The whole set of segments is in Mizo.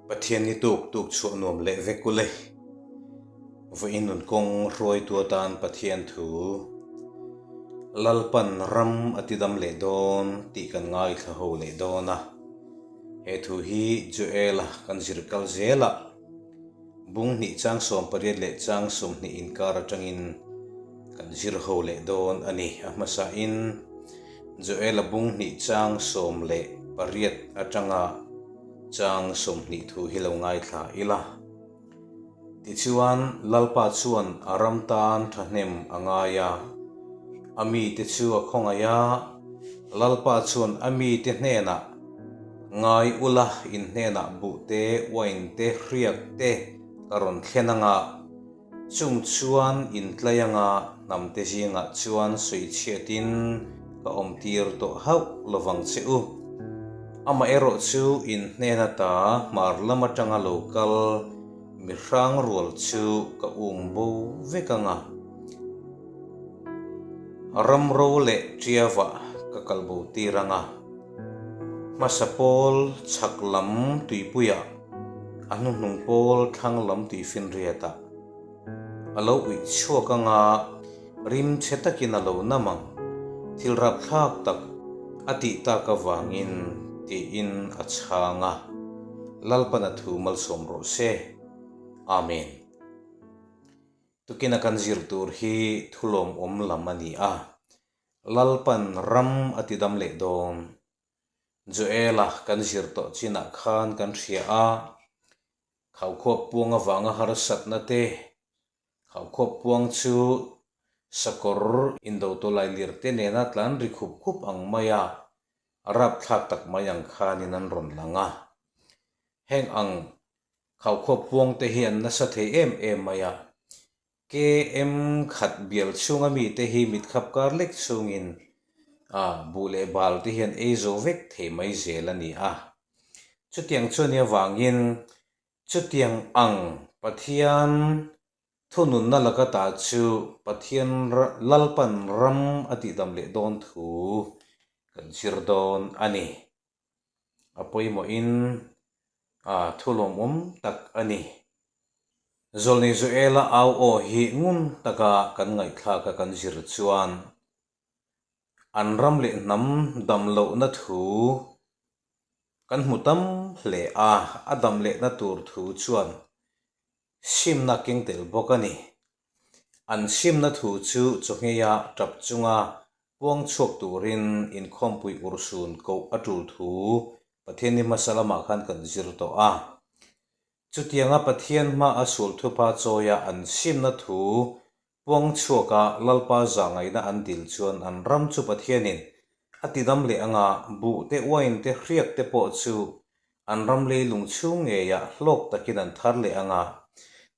Pathian ni tuk tuk chhuah nuam leh vek ule. Vawiin nun kawng hruaitu atan Pathian thu Lalpan ram a tidam leh dawn tih kan ngaithla ho leh dawn a. He thu hi Joel-a kan zir kal zelah bung hnih chang 18 leh chang 20 inkar atangin kan zir ho leh dawn a ni. A hmasain Joel-a bung hnih chang 18 atanga chang 20 thu hi lo ngaithla ila. Tichuan, Lalpa chuan a ram tan thahnem a ngai a, a mite chu a khawngaih a. Lalpa chuan a mite hnenah, Ngai ula, in hnenah buh te, uain te, hriak te ka rawn thlen anga, Chung chuan intlai anga hnamte zingah chuan sawichhiatin ka awmtir tawh hauh lovang che u. Amaherawh chu in hnen ata hmar lam atanga lo kal mi hrang rual chu ka um bo vek anga, ramro leh ṭiavah ka kal bo tir anga, hmasa pawl chhak lam tuipuiah A hnuhnung pawl thlang lam tuifinriatah a lo uih chhuak anga rim chhe takin a lo nam ang, thil rapthlak tak a tih tak avangin tiin a chhang a, Lalpan a thu malsawm rawh se. Amen. Tukina kan zir tur hi thulawmawm lam a ni a, Lalpan ram a tidam leh dawn. Joela kan zir tawh chinah khan kan hria a, Khaukhuap puang avanga harsatna te, Khaukhuap puang chu sakawr indo tawlai lir te nena tlan ri khup khup ang maia rapthlak tak mai ang khanin an rawn lang a. Heng ang Khaukhuap puang te hi an nasa thei em em mai a, KM khat bial chhunga mite hi mitkhap kar lek chhungin a buh leh bal te hian ei zo vek thei mai zel a ni a. Chutiang chu a nih avangin chutiang ang Pathian thununna laka ta chu Pathian Lalpan ram a tihdam leh dawn thu kan zir dawn a ni. A pawimawhin a thulawmawm tak a ni. Zawlnei Joela au aw hi ngun taka kan ngaihthlak a kan zir chuan an ram leh hnam dam lohna thu kan hmu tam hle a, a dam lehna tur thu chuan simna keng tel bawk a ni. An simna thu chu chawngheia tap chunga puang chhuak turin inkhawmpui urhsun koh a tul thu Pathianni hmasa lamah khan kan zir tawh a. Chutianga Pathian hma a sual thupa chawia an simna thu puang chhuaka Lalpa zahngaihna an dil chuan an ram chu Pathianin a tidam leh anga buh te uain te hriak te pawh chu an ram leilung chhung ngeiah hlawk takin an thar leh anga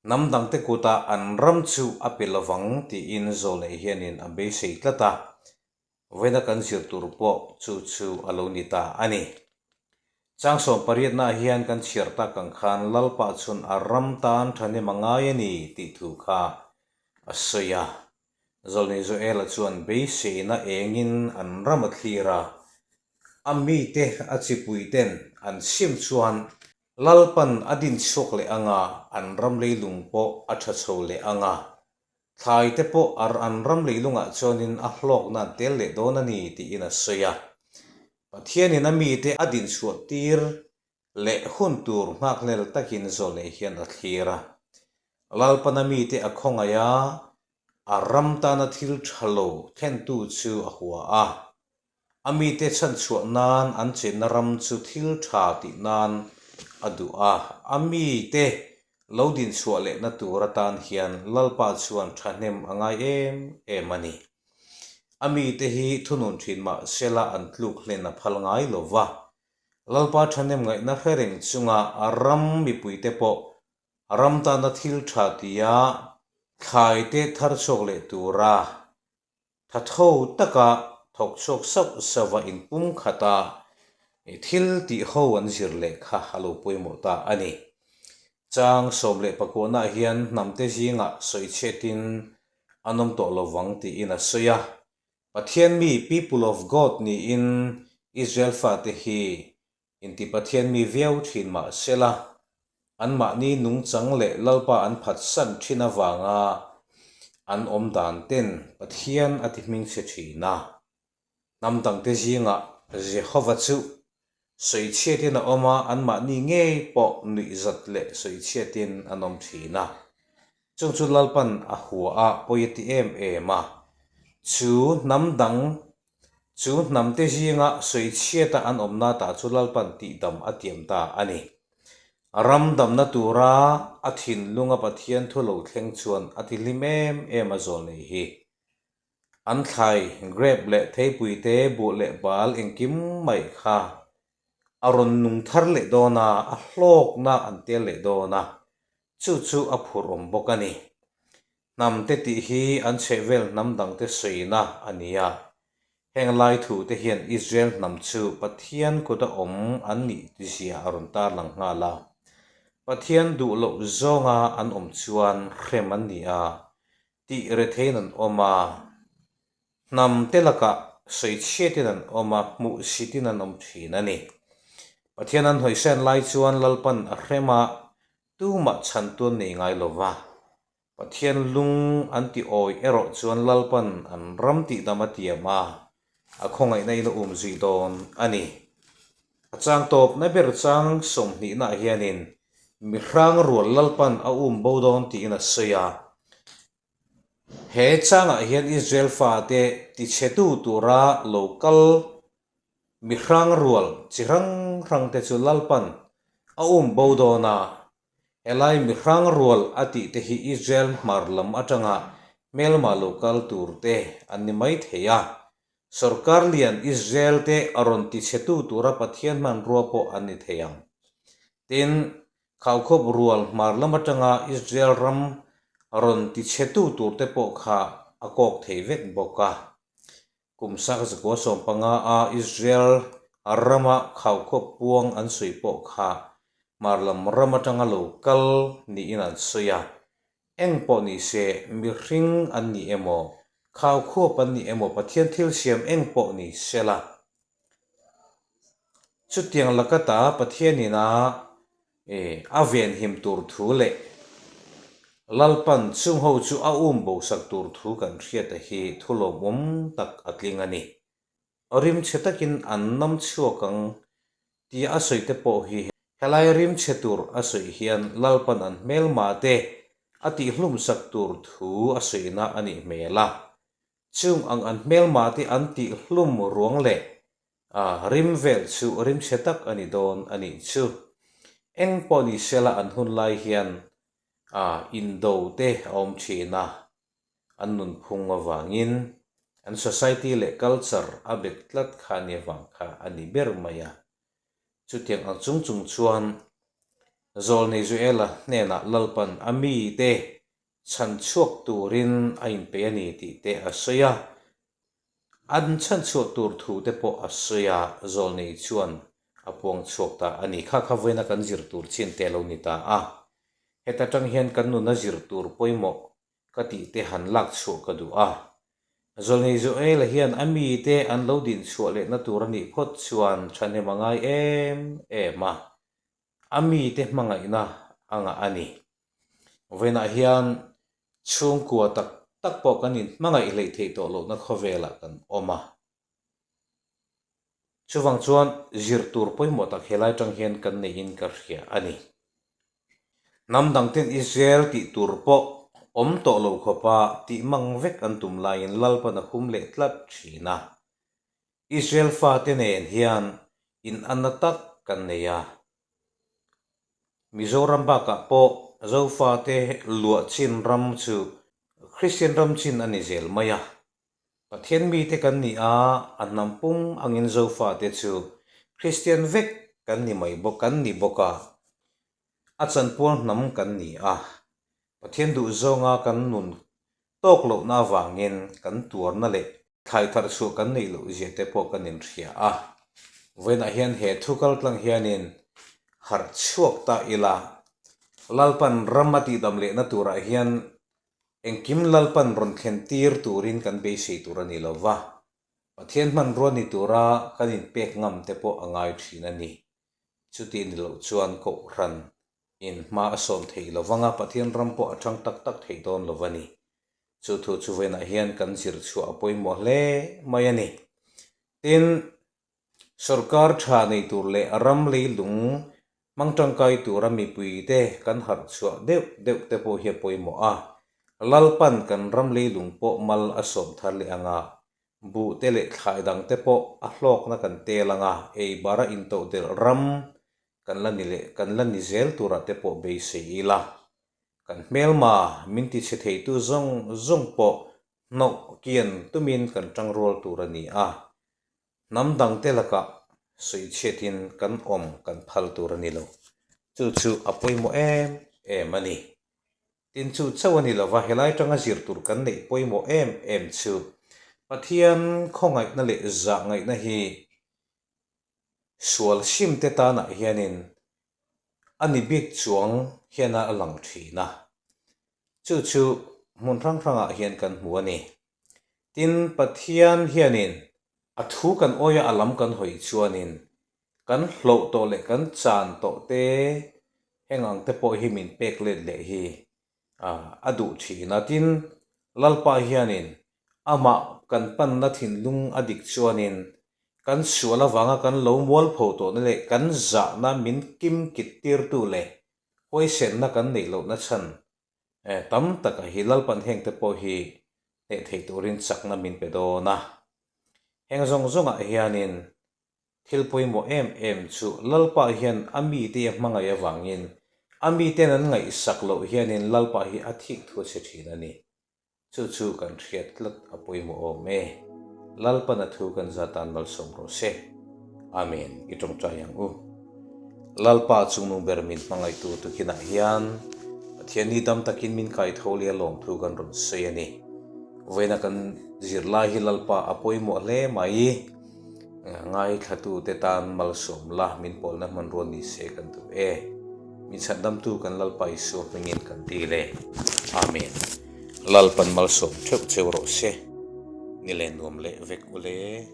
hnam dangte kutah an ram chu a pe lovang tiin Zawlnei hianin a beisei tlat a. Vawiina kan zir tur pawh chu chu a lo ni ta a ni. Chang 18-naah hian kan chhiar tak ang khan Lalpa chhun a ram tan thahnem a ngai a ni tih thu kha a sawi a. Zawlnei Joela chuan beiseina engin an ram a thlir a, a mite a chipuiten an chhim chuan Lalpan a din chhuak leh anga an ram leilung pawh a tha chho leh anga Thlai te pawh ar an ram leilungah chuanin a hlawkna an tel leh dawn a ni tiin a sawi a. Pathianin a mite a dinchhuah tir leh hun tur nghakhlel takin zawlnei hian a thlir a. Lalpana mite a khawngaih a, a ram tana thil tha lo thlentu chu a hua a. A mite chhanchhuah nan an chenna ram chu thil tha tih nan a duh a, a mite lo dinchhuah lehna tur atan hian Lalpa chuan thahnem a ngai em em a ni. A mite hi thunun thin mah sela an tluk hlen a phal ngai lo va, Lalpa thahnem ngaihna hre reng chunga a ram mipuite pawh ram tana thil tha tia thlaite thar chhuak leh tura Tha tho taka thawk chhuak sauh sauh a inpum khat a, thil tih ho an zir leh kha a lo pawimawh ta a ni. Chang 19-ah hian hnamte zingah sawichhiatin an awm tawh lovang tiin a sawi a. Pathian mi, people of God, niin Israel fate hi Inti Pathian mi viau thin mah sela. Anmahni nungchang leh Lalpa an phatsan thin avanga an awm dan ten Pathian a ti hmingchhe thin a. Hnam dangte zingah Jehova chu sawichhiatin a awm a, anmahni ngei pawh nuihzat leh sawichhiatin an awm thin a. Chung chu Lalpan a hua a, pawi a ti em em a. Chu hnam dang, chu hnamte zinga sawichhiata an awmna tah chu Lalpan tihdam a tiam ta a ni. Ram damna tura a thinlunga Pathian thu lo thleng chuan a ti hlim em em a zawlnei hi. An thlai, grape leh theipui te, buh leh bal engkim mai kha a rawn nung thar leh dawn a, a hlawkna an tel leh dawn a, chu chu a phur awm bawk a ni. Hnam te tih hi an chhehvel hnam dangte sawina a ni a, heng lai thu te hian Israel hnam chu Pathian kuta awm an nih tizia a rawn tarlang nghal a. Pathian duh loh zawnga an awm chuan hrem an ni a, Tih retheiin an awm a, hnam te lakah sawichhiatin an awm a, hmuhsitin an awm thin a ni. Pathian an hawisan lai chuan Lalpan a hrem a, tumah chhantu an nei ngai lo va. Pathian lung an ti awi erawh chuan Lalpan an ram tihdam a tiam a, a khawngaihna in a um zui dawn a ni. A chang tawpna ber chang sawmhnihnaah hianin mi hrang rual Lalpan a um bo dawn tiin a sawi a. He changah hian Israel fate tichhetu tura lo kal mi hrang rual chi hrang hrangte chu Lalpan a um bo dawn a, Helai mi hrang rual a tih te hi Israel hmar lam atanga hmelma lo kal tur te an ni mai thei a. Sorkar lian Israel te a rawn ti chhetu tura Pathian hmanrua pawh an ni thei ang. Tin, Khaukhawp rual hmar lam atanga Israel ram rawn ti chhetu tur te pawh kha a kawk thei vek bawk a. Kum sak 115 a Israel rama khaukhawp puang an sawi pawh kha hmar lam ram atanga lo kal niin an sawi a. Eng pawh ni se, mihring an ni emaw, khaukhawp an ni emaw, Pathian thil siam eng pawh ni sela. Chutiang lakata Pathianin a A venhim tur thu leh Lalpan chungho chu a um bosak tur thu kan hriata hi thu lawmawm tak a tling a ni. Rimchhe takin an nam chhuak ang tia a sawi te pawh hi helai rimchhe tur a sawi hian Lalpan an hmelma te a tihhlumsak tur thu a sawina a nih hmel a. Chung ang an hmelma te an tihhlum ruang leh A rim vel chu rim chhe tak a ni dawn a nih chu. Eng pawh ni sela an hun lai hian a indo te a awm thin a, an nunphung avangin an society leh culture a bet tlat kha a ni avang kha a ni ber mai a. Chutiang ang chung chung chuan Zawlnei Joela hnenah Lalpan a mite chhan chhuak turin a inpeih a ni tih te a sawi a. An chhanchhuah tur thu te pawh a sawi a, Zawlnei chuan a puang chhuak ta a ni. Kha kha vawiina kan zir tur chin te a lo ni ta a. Heta tang hian kan nuna zir tur pawimawh ka tih te han lak chhuah ka duh a. Zawlnei Joela hian a mite an lo din chhuah lehna tur a nih phawt chuan thahnem a ngai em em a. A mite hmangaihna a ngah a ni. Vawiinah hian chhungkua tak tak pawh kan inhmangaih hleih theih tawh lohna khawvelah kan awm a. Chuvang chuan zir tur pawimawh tak helai atang hian kan neihin ka hria a ni. Hnam dangten Israel tih tur pawh awm tawh lo khawpa tih mang vek an tum laiin Lalpan a hum leh tlat thin a. Israel fate nen hian inanna tak kan nei a. Mizoram bakah pawh Zofate luah chin ram chu Kristian ram chin a ni zel mai a. Pathian mite kan ni a, a hnam pum angin Zofate chu Kristian vek kan ni mai bawk kan ni bawk a. A chanpual hnam kan ni a. Pathian duhzawnga kan nun tawk lohna avangin kan tuarna leh Thlai tharh chhuah kan neih loh zia te pawh kan inhria a, vawiinah hian he thu kal tlang hianin harh chhuak ta ila, Lalpan ram a tihdam lehna turah hian engkim Lalpan rawn thlen tir turin kan beisei tur a ni lo va, Pathian hmanrua ni tura kan inpek ngam te pawh a ngai thin a ni. Chuti ni loh chuan Kohhran. In hma a sawm thei lo vang a, Pathian ram pawh a chang tak tak thei dawn lo a ni. Chu thu chu vawiinah hian kan zir chhuah a pawimawh hle mai a ni. Tin, sorkar tha nei tur leh ram leilung hmang tangkai tura mipuite kan harh chhuah deuh deuh te pawh hi a pawimawh a. Lalpan kan ram leilung pawh mal a sawm thar leh ang a, buh te leh thlai dang te pawh a hlawkna kan tel ang a, ei bara intodelh ram kan la ni leh kan la ni zel turah te pawh beisei ila. Kan hmelma min ti chhe theitu zawng zawng pawh hnawh kian tumin kan tangrual tur a ni a, hnam dangte lakah sawichhiatin kan awm kan phal tur a ni lo. Chu chu a pawimawh em em a ni. Tin chu chauh a ni lova, helai tanga zir tur kan neih pawimawh em em chu Pathian khawngaihna leh zahngaihna hi Sual simte tanah hianin a ni bik chuang hian a lang thin a, chu chu hmun hrang hrangah hian kan hmu a ni. Tin, Pathian hianin a thu kan awia a lam kan hawi chuanin kan hloh tawh leh kan chan tawh te heng ang te pawh hi min pek let leh hi a duh thin a. Tin, Lalpa hianin Amah kan panna thinlung a dik chuanin kan sual avanga kan lo mualpho tawhna leh kan zahna min kim kit tirtu leh huaisenna kan neih lohna chhan tam taka hi Lalpan hengte pawh hi hneh thei turin chakna min pe dawn a. Heng zawng zawngah hianin thil pawimawh em em chu Lalpa hian a mite a hmangaih avangin a miten an ngaihsak loh hianin Lalpa hi a thik thu a chhe thin a ni. Chu chu kan hriat tlat a pawimawh awm e. Lalpan a thu kan za tan malsawm rawh se. Amen. I tawngtai ang u. Lalpa chungnung ber min hmangaihtu tukinah hian Pathian ni dam takin min kai tho leh a lawmthu kan rawn sawi a ni. Vawiina kan zirlai hi Lalpa a pawimawh hle mai. Ngaithlatute tan malsawm la min pawlna hmanrua ni se kan duh e. Min chhandamtu kan Lalpa Isua hmingin kan dil e. Amen. Lalpan malsawm theuh cheu rawh se. Ni leh nuam leh vek ule.